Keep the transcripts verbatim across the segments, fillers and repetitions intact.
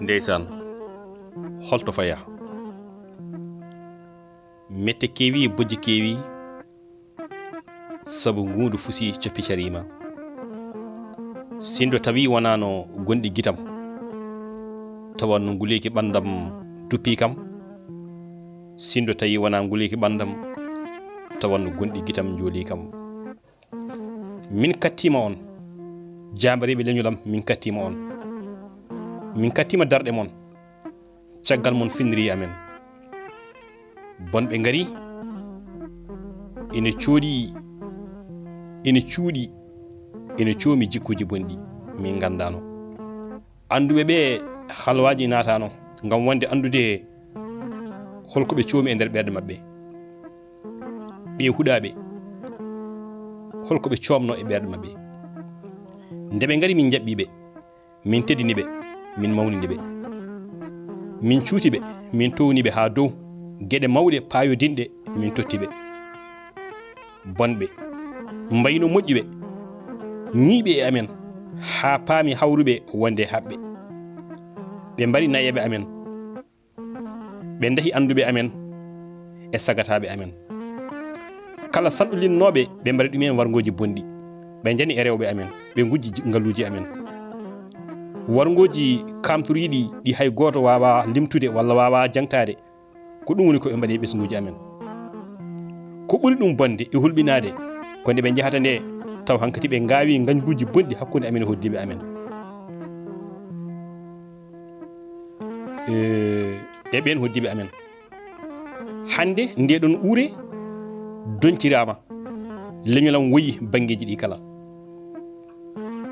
Ndeysaan, holto faya? Mette keewi, bojji keewi, sabu nguundu fusi coppi cariima. Sindo tawi wonano gonɗi gitam, tawanno nguleeki ɓandam duppi kam. Sindo tawi wona nguleeki ɓandam, tawanno gonɗi gitam njooli kam. Min kattima on, jaambareeɓe leñol am, min kattima on. Min kattima darɗe mon, caggal mon finniri amen. Bonɓe ngari, ina cooɗi, ina cuuɗi, ina coomi jikkuuji bonɗi, min nganndaano. Annduɓe ɓe halwaaji naataano, ngam wonde anndude holko ɓe coomi e nder ɓerɗe maɓɓe. Ɓe huɗaaɓe, holko ɓe coomno e ɓerɗe maɓɓe. Nde ɓe ngari, min njaɓɓi ɓe, min teddini ɓe, min mawnini ɓe. Min cuuti ɓe, min towni ɓe haa dow geɗe mawɗe paayodinɗe, min totti ɓe. Bonɓe mbayno moƴƴuɓe, ñiiɓe e amen, haa paami hawruɓe wonde haɓɓe. Ɓe mbari nayeeɓe amen, ɓe ndahi annduɓe amen e sagataaɓe amen. Kala sanɗulinnooɓe, ɓe mbari ɗumen warngooji bonɗi. Ɓe njani e rewɓe amen, ɓe ngujji ji-, ngaluuji amen. Warngooji kaamtoriiɗi, ɗi hay gooto waawaa limtude walla waawaa jaŋtaade, ko ɗum woni ko ɓe mbaɗi e ɓesnguuji amen. Ko ɓuri ɗum bonde e hulɓinaade, ko nde ɓe njahata nde, taw hankadi ɓe ngaawi ngañguuji bonɗi hakkunde amen e hoɗdiiɓe amen. E, e ɓeen hoɗdiiɓe amen. Hannde nde ɗon uure doñciraama, leñol am woyi banngeeji ɗi kala.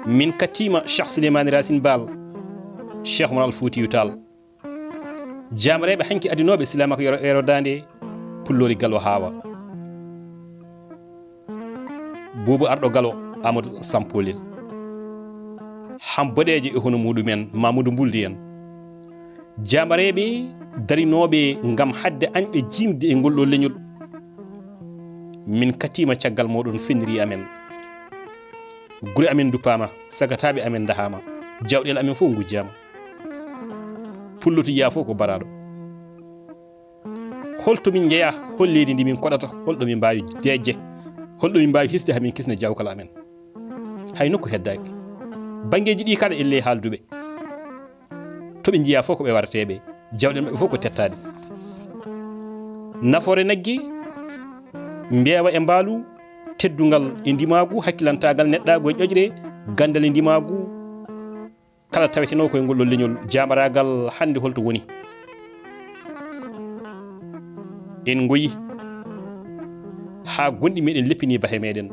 Min kattiima Cheikh Souleymane Racine Baal, Cheikh Oumar Al Foutiyou Tall. Jaamreeɓe hanki adinooɓe silaamako yero, yero daande, Pulloori Galo Haawa. Buubu Arɗo Galo, Amadou Sampolil. Ham boɗeejo e hono muɗumen, Mamadou Mbuldi en. Jaamreeɓe darinooɓe ngam haɗde añɓe jiimde e ngol ɗo leñol. Min kattiima caggal mooɗon feniri amen. Gure amen duppaama, sagataaɓe amen ndahaama, jawɗeele amen fof ngujjaama. Pullotu yiya fof ko baraaɗo. Holto min njeyaa, hol leydi ndi min koɗata, holɗo min mbaawi deeƴde, holɗo min mbaawi hisde haa min kisna jawkal amen? Hay nokku heddaaki. Banngeeji ɗi kala elle e haalduɓe. To ɓe njiyaa fof ko ɓe warateeɓe, jawɗe maɓɓe fof ko tettaade. Nafoore nagge, mbeewa e mbaalu, teddungal e ndimaagu, hakkilantaagal neɗɗaagu e ƴoƴre, ganndal e ndimaagu, kala tawetenoo koye ngol ɗo leñol, jaamaraagal hannde holto woni? En ngoyi haa gonɗi meɗen leppini bahe meɗen.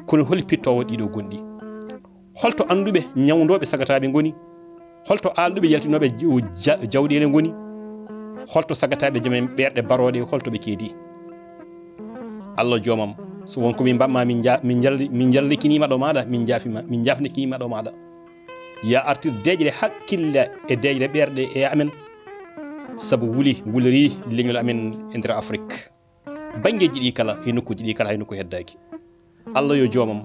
Kono holi pittoowo ɗiɗo gonɗi? Holto annduɓe ñawndooɓe sagataaɓe ngoni? Holto aalɗuɓe yaltinooɓe ju-, ja-, jawɗeele ngoni? Holto sagataaɓe jomen ɓerɗe barooɗe, holto ɓe keedi? Allah joomam, so won ko min mbaɗma, min ja-, min jal-, min jallikiniima ɗo maaɗa, min jaafima, min jaafnikiniima ɗo maaɗa. Ya artir deeƴre hakkille e deeƴre ɓerɗe e amen, sabu wuli, wuliri leñol amen e nder Afrik. Banngeeji ɗi kala, e nokkuuji ɗi kala, hay nokku heddaaki. Allah yo joomam.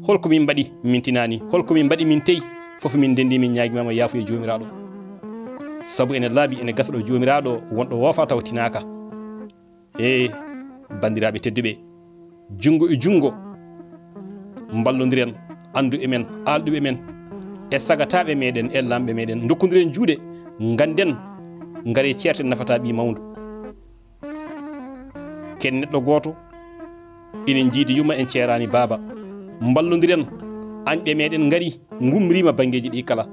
Holko min mbaɗi, min tinaani? Holko min mbaɗi, min teyi? Fof min ndenndi, min ñaagimaama yaafuya Joomiraaɗo. Sabu ene laaɓi, ene gasa ɗo Joomiraaɗo wonɗo woofa taw tinaaka. He, banndiraaɓe tedduɓe, junngo e junngo, mballondiren, annduɓe men, aalɗuɓe men, e sagataaɓe meɗen, e laamɓe meɗen, ndokkondiren juuɗe, ngannden, ngare ceerten nafata ɓii mawndu. Ken neɗɗo gooto, enen njiidi yumma, en ceeraani baaba. Mballondiren, añɓe meɗen ngari, ngumriima banngeeji ɗi kala.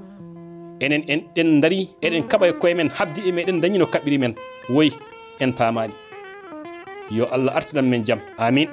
Enen en, en ndarii, eɗen kaɓa e koye men, habdi e meɗen, dañi no kaɓɓiri men. Woy, en paamaani. Yo Allah artiran men jam. Amin.